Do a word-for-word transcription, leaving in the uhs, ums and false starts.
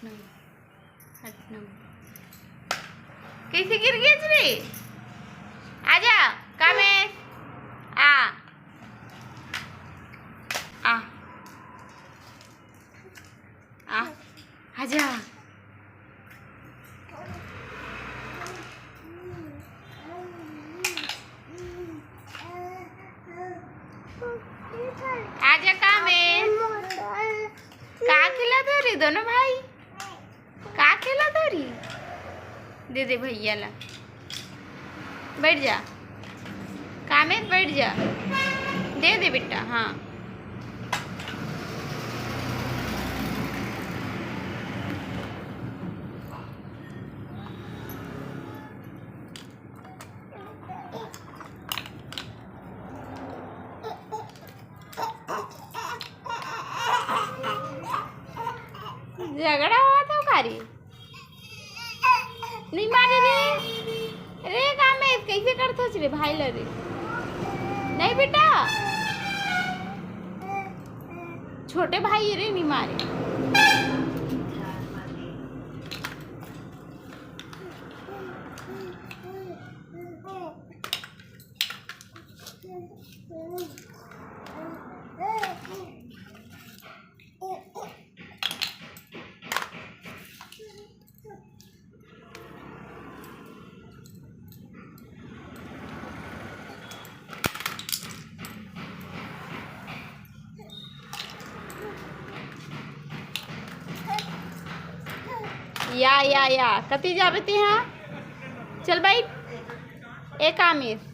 हट ना। कैसे गिर गया रे? आजा, कामेश। आ। आ। आ। आजा। आजा, कामेश। का खेलत हो रे दोनों भाई? का खेलत हो रे? दे दे भैया ला। बैठ जा। कामेश, बैठ जा। दे दे बेटा, हाँ। झगड़ा होवत हो का रे? नहीं मारे रे। रे, कामेश, कैसे करथस रे भाई ला रे? नहीं बेटा, छोटे भाई रे, नहीं मारे। या, या, या, कति जाबे तेहा? चल बैठ। ए कामेश,